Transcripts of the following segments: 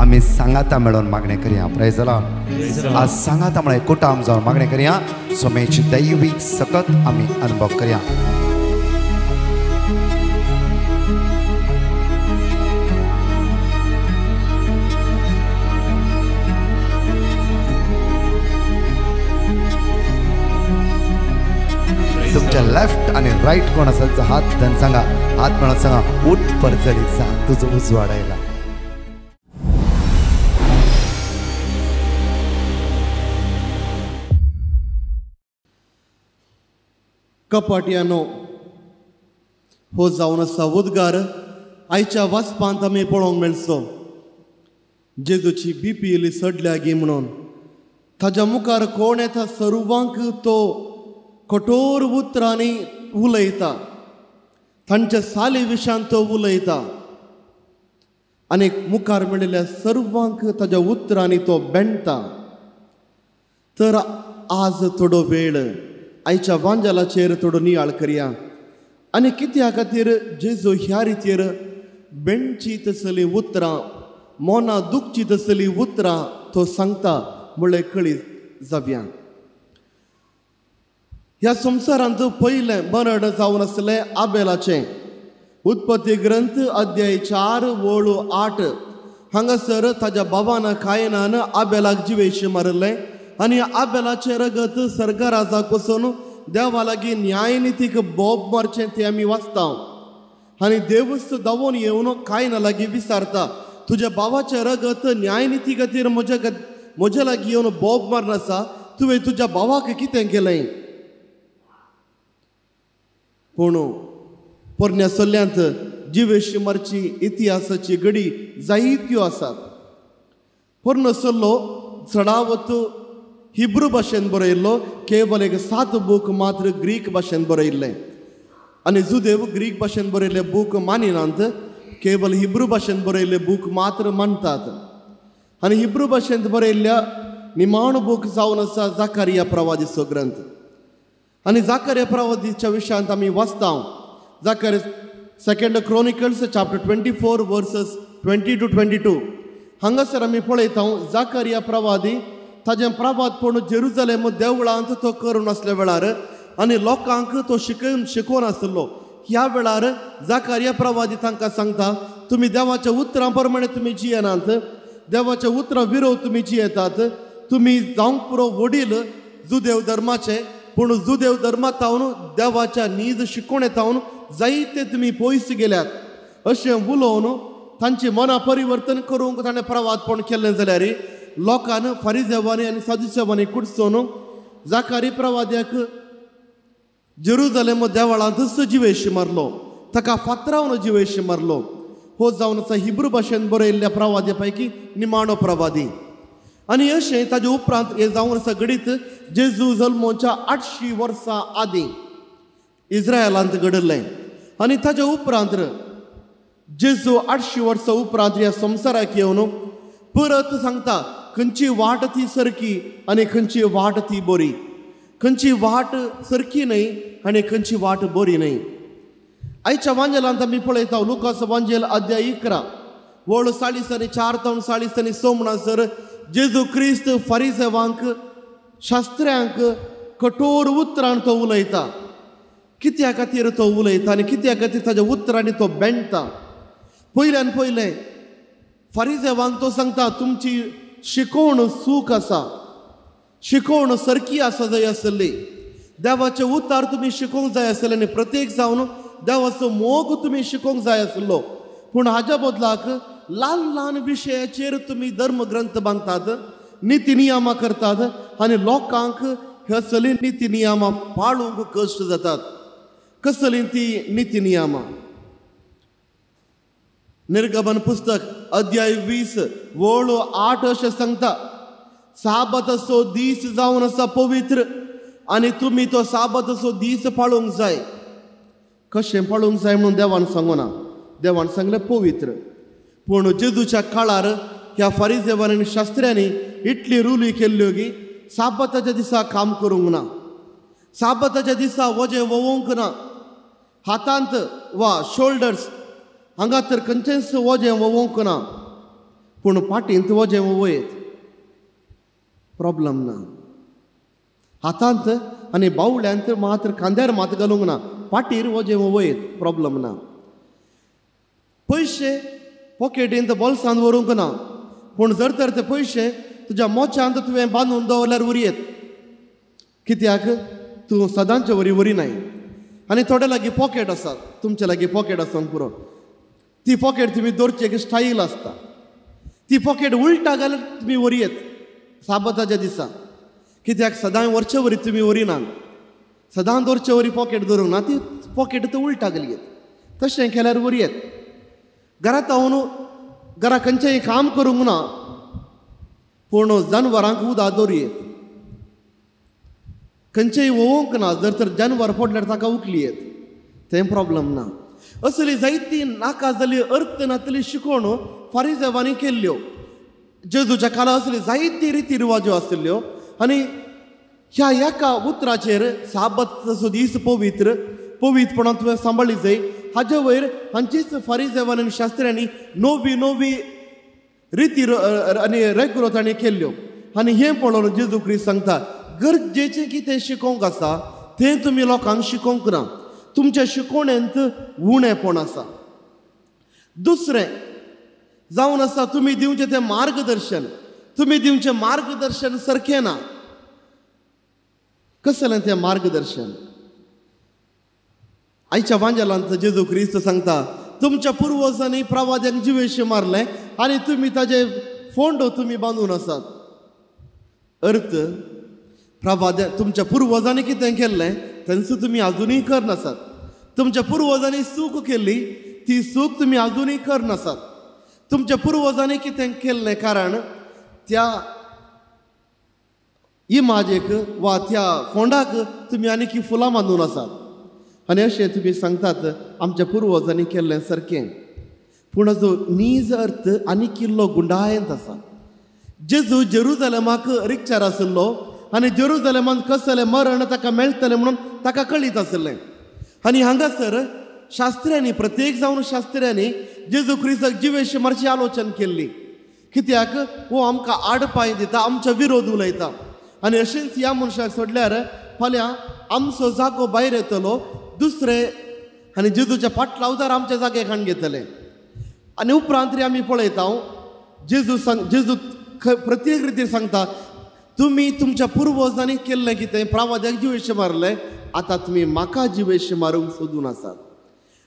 आमी सांगाता मेळोवन मागणें करया. Praise the Lord. आज सांगाता म्हळ्यार कुटाम जावन मागणें करया. सोमेची दैवीक सकत आमी अनुभव करया. तुमच्या लेफ्ट आणि राईट कोण आसा हात धन सांगा, हात म्हणून सांगा, उठ परजळीत जा, तुजो उजवाड आयला. कपाटयानो हो जावन आसा उद्गार आयच्या वाचपांत आमी पळोवंक मेळचो. जेजूची बीपी इल्ली सडल्या गी म्हणून ताज्या मुखार कोण येता सर्वांक तो कठोर उतरांनी उलयता, तांच्या साली विशयान तो उलयता आनी मुखार मेळिल्ल्या सर्वांक ताज्या उतरांनी तो बेणटा. तर आज थोडो वेळ आयच्या वांजालाचेर थोडो नियाळ करया आनी कित्या खातीर जेजू ह्या रितीर बेणची तसली उतरां, मोना दुखची तसली उतरां तो सांगता म्हणलें कळीत जावया. ह्या संवसारांत पयलें मरण जावन आसलें आबेलाचें. उत्पत्ती ग्रंथ अध्याय 4:8 हांगासर ताज्या बाबान कायनान आबेलाक जिवेशी मारिल्लें आनी आबेलाचें रगत सर्गराजाक वचून देवा लागीं न्यायनितीक बोब मारचें तें आमी वाचता. आनी देवूच धांवून येवन कायना लागीं विचारता, तुज्या बाबाचें रगत न्यायनिती खातीर म्हज्या लागीं येवन बोब मारून आसा, तुवें तुज्या बाबाक कितें केलें? पूण पोरण्या सल्ल्यांत जिवेशी मारची इतिहासाची घडी जायत्यो आसात. पोरणो सल्लो चडावत हिब्रू भाशेन बरयल्लो, केवल एक 7 बूक मात्र ग्रीक भाशेन बरयल्ले आनी जुदेव ग्रीक भाशेन बरयल्ले बूक मानिनात, केवल हिब्रू भाशेन बरयल्ले बूक मात्र मानतात. आनी हिब्रू भाशेंत बरयल्ल्या निमाणो बूक जावन आसा जाकारिया प्रवादीचो ग्रंथ. आनी जाकारिया प्रवादीच्या विशयांत आमी वाचता, जाकारिया 2 Chronicles chapter 24 verses 20-22 हांगासर आमी पळयता जाकारिया प्रवादी ताजें प्रवादपण जेरुजलेम देवळांत तो करून आसल्या वेळार आनी लोकांक तो शिकोवन आसलो. ह्या वेळार जाकारिया प्रवादी तांकां सांगता, तुमी देवाच्या उतरां प्रमाणे तुमी जियेनात, देवाच्या उतरां विरोध तुमी जियेतात, तुमी जावंक पुरो वडील जुदेव धर्माचे, पूण जुदेव धर्मातावन देवाच्या नीज शिकोवणे तावन जायते तुमी पयस गेल्यात अशें उलोवन तांची मनां परिवर्तन करूंक ताणें प्रवादपण केल्लें. जाल्यार लोकान फारिजेवांनी आनी सादुसेवांनी कुडचोवन जाकारी प्रवाद्याक जेरुजलेम देवळांतच जिवेशी मारलो, ताका फातरावन जिवेशी मारलो. हो जावन आसा हिब्रू भाशेन बरयल्ल्या प्रवाद्या पैकी निमाणो प्रवादी. आनी अशें ताजे उपरांत हें जावन आसा घडीत जेजू जल्मोच्या 800 वर्सां आदीं इस्रायलांत घडिल्लें. आनी ताजे उपरांत जेजू 800 वर्सां उपरांत ह्या संवसाराक येवन परत सांगता खंयची वाट ती सारकी आनी खंयची वाट ती बरी, खंयची वाट सारकी न्हय आनी खंयची वाट बरी न्हय. आयच्या वांजेलांत आमी पळयता लुकास वांजेल अध्याय 11 वळ 40 आनी 4 तावन 40 आनी 6 म्हणसर जेजू क्रिस्त फारिजेवांक शास्त्र्यांक कठोर उतरान तो उलयता. कित्या खातीर तो उलयता आनी कित्या खातीर ताज्या उतरांनी तो बेणटा? पयल्यान पयलें फारिजेवांक तो सांगता तुमची शिकोवण चूक आसा, शिकोवण सारकी आसा जाय आसली, देवाचें उतार तुमी शिकोवंक जाय आसलें आनी प्रत्येक जावन देवाचो मोग तुमी शिकोवंक जाय आसलो, पूण हाज्या बदलाक ल्हान ल्हान विशयाचेर तुमी धर्मग्रंथ बांदतात, निती नियमां करतात आनी लोकांक ह्या सगळीं निती नियमां पाळूंक कश्ट जातात. कसलीं ती निती नियमां? निर्गमन पुस्तक अध्याय 20 वळ 8 अशें सांगता, साबाताचो दीस जावन आसा पवित्र आनी तुमी तो साबाताचो दीस पाळूंक जाय. कशें पाळूंक जाय म्हणून देवान सांगूना, देवान सांगलें पवित्र. पूण जेजूच्या काळार ह्या फारिजेवांनी आनी शास्त्र्यांनी इतली रुली केल्ल्यो की साबाताच्या दिसा काम करूंक ना, साबाताच्या दिसा वजें वोवंक ना, हातांत वा शोल्डर्स हांगा तर खंयचेंच वजें वोवंक ना. पूण पाटींत वजें वयत, प्रॉब्लम ना. हातांत आनी बावल्यांत मात्र खांद्यार मात घालूंक ना, पाटीर वजें वयत, प्रॉब्लम ना. पयशे पॉकेटींत बोल्सांत व्हरूंक ना, पूण जर तर ते पयशे तुज्या मोच्यांत तुवें बांदून दवरल्यार उरयेत, कित्याक तूं सदांचे वरी वरी नाय. आनी थोडे लागीं पॉकेट आसात, तुमचे लागीं पॉकेट आसूंक पुरो, ती पॉकेट तुमी दवरची एक स्टायल आसता, ती पॉकेट उलटा घाल्यार तुमी वरयेत साबताच्या दिसा, कित्याक सदांय वरचे वरी तुमी वरिनात, सदां दवरचे वरी पॉकेट दवरूंक ना, ती पॉकेट तर उलटा घालयेत, तशें केल्यार वरयेत. घरांत हांव घरा खंयचेंय काम करूंक ना, पूण जानवरांक उदक दवरयेत, खंयचेय वोवंक ना, जर तर जानवर पडल्यार ताका उखलयेत, तें प्रॉब्लम ना. असली जायती नाका जाली अर्थ नातली शिकवण फारिजेवांनी केल्ल्यो. जेजूच्या काळार असली जायती रिती रिवाज्यो आशिल्ल्यो आनी ह्या एका उतराचेर साबताचो दीस पवित्र पवित्रपणान तुवें सांबाळी जाय हाजे वयर हांचीच फारिजेवांनी आनी शास्त्र्यांनी नवी नवी रिती आनी रेगुरो तांणी केल्ल्यो. आनी हें पळोवन जेजू क्रिस्त सांगता, गरजेचें कितें शिकोवंक आसा तें तुमी लोकांक शिकोवंक ना, तुमच्या शिकोवणेंत उणेपण आसा. दुसरें जावन आसा तुमी दिवचें तें मार्गदर्शन, तुमी दिवचें मार्गदर्शन सारकें ना. कसलें तें मार्गदर्शन? आयच्या वांजेलांत जेजू क्रिस्त सांगता, तुमच्या पुर्वजांनी प्रवाद्यांक जिवेशे मारलें आनी तुमी ताजे फोंडो तुमी बांदून आसात. अर्थ प्रवाद्या तुमच्या पुर्वजांनी कितें केल्लें तेंचो तुमी आजुनूय करनासात, तुमच्या पुर्वजांनी चूक केल्ली ती चूक तुमी आजुनूय करनासात. तुमच्या पुर्वजांनी कितें केल्लें कारण त्या इमाजेक वा त्या फोंडाक तुमी आनीक फुलां बांदून आसात आनी अशें तुमी सांगतात आमच्या पुर्वजांनी केल्लें सारकें. पूण हाजो नीज अर्थ आनीक इल्लो गुंडायेंत आसा. जेजू जेरुजलेमाक रिक्चार आशिल्लो आनी जेरुजलेमांत कसलें मरण ताका मेळटलें म्हणून ताका कळीत आशिल्लें. आनी हांगासर शास्त्र्यांनी प्रत्येक जावन शास्त्र्यांनी जेजू क्रिस्ताक जिवेशी मारची आलोचन केल्ली, कित्याक हो आमकां आडपाय दिता, आमच्या विरोध उलयता आनी अशेंच ह्या मनशाक सोडल्यार फाल्यां आमचो जागो भायर येतलो दुसरे आनी जेजूच्या पाटलावदार आमच्या जाग्याक हाडून घेतले. आनी उपरांत रे आमी पळयता जेजू सांग जेजू प्रत्येक रितीर सांगता, तुमी तुमच्या पुर्वजांनी केल्लें कितें प्रवाद्याक जिवेशे मारलें, आतां तुमी म्हाका जिवेशे मारूंक सोदून आसात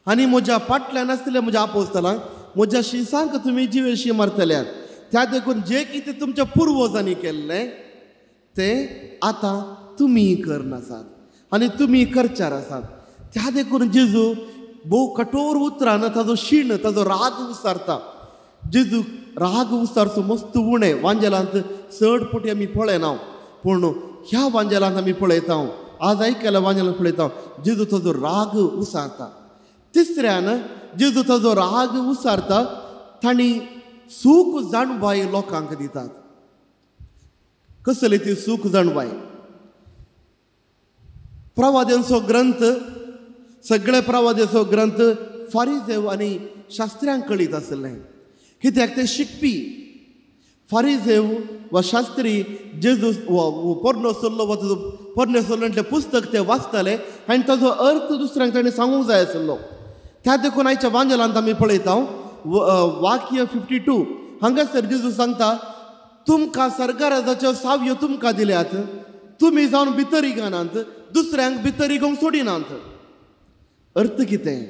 आनी म्हज्या फाटल्यान आसतल्या म्हज्या आपोस्तलांक म्हज्या शिसांक तुमी जिवेशी मारतल्यात. त्या देखून जें कितें तुमच्या पुर्वजांनी केल्लें तें आतां तुमी करनासात आनी तुमी करचार आसात. त्या देखून जेजू भोव कठोर उतरान ताजो शीण ताजो राग उसारता. जेजू राग उसारचो मस्त उणें वांजेलांत चड पटी आमी पळयना, पूण ह्या वांजेलांत आमी पळयता, आज आयकल्या वांजेलांत पळयता जेजू ताजो राग उसारता. तिसऱ्यान जेजू ताजो राग उसारता, तांणी सूख जाणवाय लोकांक दितात. कसली ती सूख जाणवाय? प्रवाद्यांचो ग्रंथ, सगळे प्रवाद्यांचो ग्रंथ फारिजेव आनी शास्त्र्यांक कळीत आशिल्लें, कित्याक ते शिकपी. फारिजेव वा शास्त्री जेजू पोरनो सल्लो वा ताजो पोरणे सल्लो पुस्तक ते वाचताले आनी ताजो अर्थ दुसऱ्यांक ताणें सांगूंक जाय आशिल्लो. त्या देखून आयच्या वांजेलांत आमी पळयता वाक्य 52 हांगासर जेजू सांगता, तुमकां सरकाराच्यो सावयो तुमकां दिल्यात, तुमी जावन भितर रिगनात, दुसऱ्यांक भितर रिगोवंक सोडिनात. अर्थ कितें?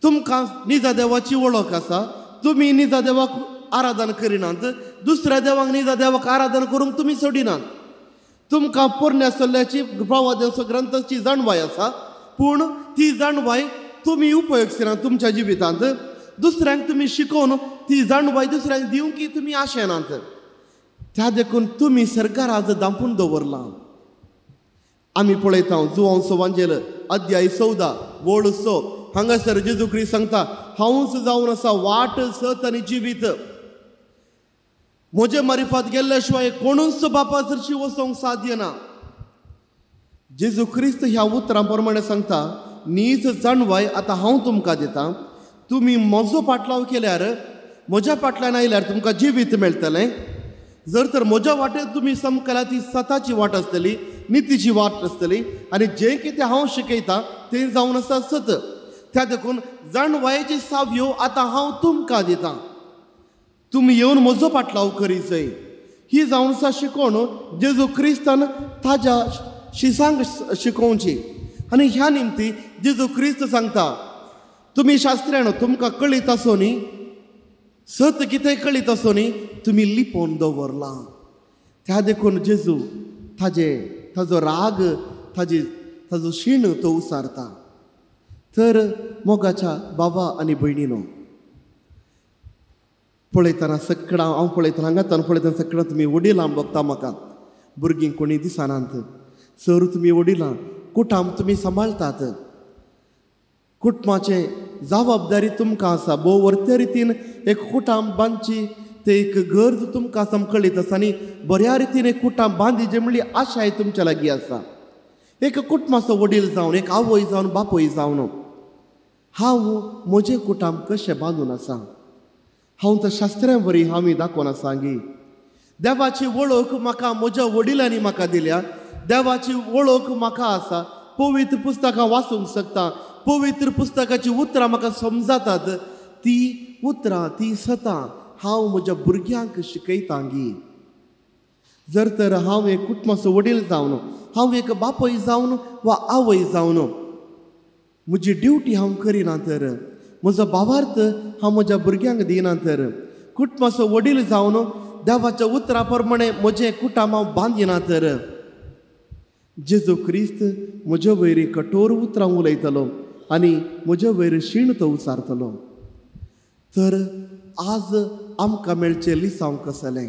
तुमकां निजा देवाची वळख आसा, तुमी निजा देवाक आराधन करिनात, दुसऱ्या देवाक निजा देवाक आराधन करूंक तुमी सोडिनात. तुमकां पोरण्या सल्ल्याची प्रवाद्यांचो ग्रंथाची जाणवाय आसा, पूण ती जाणवाय तुमी उपयोग तुमच्या जिवितांत, दुसऱ्यांक तुमी शिकोवन ती जाणवाय दुसऱ्यांक दिवंक की तुमी आशेनात. त्या देखून तुमी सरकार आज दांपून दवरलां. आमी पळयता जुवांचो वांजेल अध्याय 14 वळ 6 हांगासर जेजू क्रिस्त सांगता, हांवूच जावन आसा वाट सत आनी जिवीत, म्हजे मारिफात गेल्ल्या शिवाय कोणूच बापा सरशी वचोंक साध्य ना. जेजू क्रिस्त ह्या उतरां प्रमाणे सांगता, नीज जाणवाय आतां हांव तुमकां दितां, तुमी म्हजो पाटलाव केल्यार, म्हज्या फाटल्यान आयल्यार तुमकां जिवीत मेळटलें. जर तर म्हज्या वाटेर तुमी समकल्यार ती सताची वाट आसतली, नितीची वाट आसतली आनी जें कितें हांव शिकयतां तें जावन आसा सत. त्या देखून जाणवायेची सावयो आतां हांव तुमकां दितां, तुमी येवन म्हजो पाटलाव करी जाय. ही जावन आसा शिकोवण जेजू क्रिस्तान ताज्या शिसांक शिकोवची. आनी ह्या निमती जेजू क्रिस्त सांगता, तुमी शास्त्र्यान तुमकां कळीत आसो न्ही, सत कितें कळीत आसो न्ही, तुमी लिपोवन दवरलां. त्या देखून जेजू ताजो राग, ताजो शीण तो उसारता. तर मोगाच्या बाबा आनी भयणीनो, पळयतना सगळां हांव पळयतना हांगातान पळयतना सगळां तुमी वडिलां बघता म्हाका, भुरगीं कोणी दिसनात. सर तुमी वडिलां कुटाम तुमी सांबाळटात, कुटुंबाचें जबाबदारी तुमकां आसा. भोव वर्ते रितीन एक कुटाम बांदची ते एक गरज तुमकां समकळीत आसा आनी बऱ्या रितीन एक कुटाम बांदिचें म्हणली आशाय तुमच्या लागीं आसा. एक कुटुंबाचो वडील जावन, एक आवय जावन, बापूय जावन हांव म्हजें कुटाम कशें बांदून आसा, हांव तर शास्त्र्यां वरी हांव दाखोवन आसा गी. देवाची वळख म्हाका म्हज्या वडिलांनी म्हाका दिल्या, देवाची वळख म्हाका आसा. पवित्र पुस्तकां वाचूंक शकता, पवित्र पुस्तकाची उतरां म्हाका समजातात, ती उतरां ती सतां हांव म्हज्या भुरग्यांक शिकयतां गी. जर तर हांव एक कुटुंबाचो वडील जावन, हांव एक बापूय जावन वा आवय जावन म्हजी ड्युटी हांव करिना तर, म्हजो भावार्थ हांव म्हज्या भुरग्यांक दिना तर, कुटुंबाचो वडील जावन देवाच्या उतरा प्रमाणे म्हजें कुटुंब हांव बांदिना तर, जेजू क्रिस्त म्हजे वयर कठोर उतरां उलयतलो आनी म्हजे वयर शीण तो उसारतलो. तर आज आमकां मेळचें लिसांव कसलें?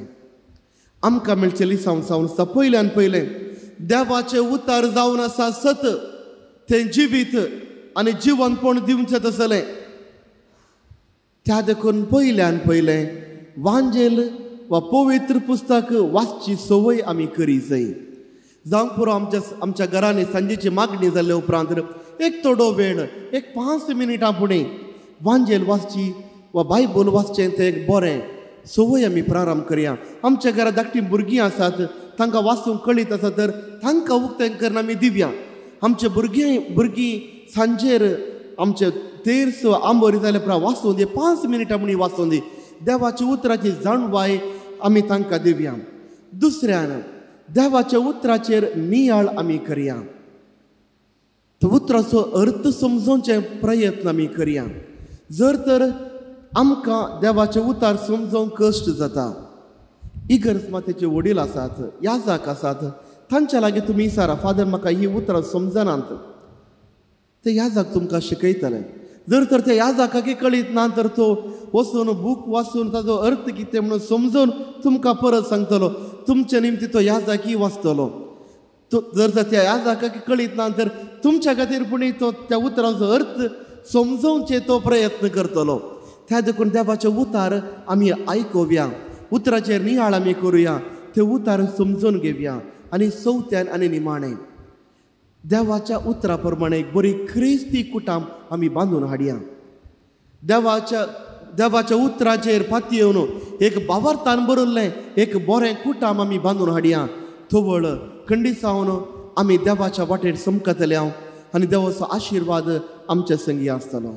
आमकां मेळचें लिसांव जावन आसा पयल्यान पयलें देवाचें उतार जावन आसा सत, तें जिवीत आनी जिवनपण दिवचें तसलें. त्या देखून पयल्यान पयलें वांजेल वा पवित्र पुस्तक वाचची संवय आमी करी जाय. जावंक पुरो आमच्या आमच्या घरांनी सांजेची मागणी जाल्ले उपरांत एक थोडो वेळ, एक 5 मिनटां फुडें वांजेल वाचची वा बायबल वाचचें तें एक बरें संवय आमी प्रारंभ करया. आमच्या घरा धाकटीं भुरगीं आसात, तांकां वाचूंक कळीत आसा तर तांकां उक्तें करून आमी दिवया. आमचे भुरगीं सांजेर आमचे तेर्स आंबोरी जाल्या उपरांत वाचूं दी, 5 मिनटां म्हणी वाचूं दी. देवाच्या उतराची जाणवाय आमी तांकां दिवया. दुसऱ्यान देवाच्या उतराचेर नियाळ आमी करया, तो उतराचो अर्थ समजोवचे प्रयत्न आमी करया. जर तर आमकां देवाचें उतार समजोवंक कश्ट जाता, इगर्ज मातेचे वडील आसात, याजाक आसात, तांच्या लागीं तुमी विचारा, फादर म्हाका ही उतरां समजनात, ते याजाक तुमकां शिकयतले. जर तर ते याजाकाक कळीत ना तर तो वचून बूक वाचून ताजो अर्थ कितें म्हणून समजून तुमकां परत सांगतलो. तुमचे निमती तो याजाकी वाचतलो. तो जर तर त्या याजाकाक कळीत ना तर तुमच्या खातीर पुणी तो त्या उतरांचो अर्थ समजोवचे तो प्रयत्न करतलो. त्या देखून देवाचे उतार आमी आयकोवया, उतराचेर नियाळ आमी करुया, ते उतार समजून घेवया. आनी चवथ्यान आनी निमाणें देवाच्या उतरा प्रमाणे एक बरी क्रिस्ती कुटाम आमी बांदून हाडया. देवाच्या उतराचेर पातयेवन एक बावार्थान बरयल्लें एक बरें कुटाम आमी बांदून हाडया. थवळ खंडिसावन आमी देवाच्या वाटेर समकतले आनी देवाचो आशिर्वाद आमच्या संगी आसतलो.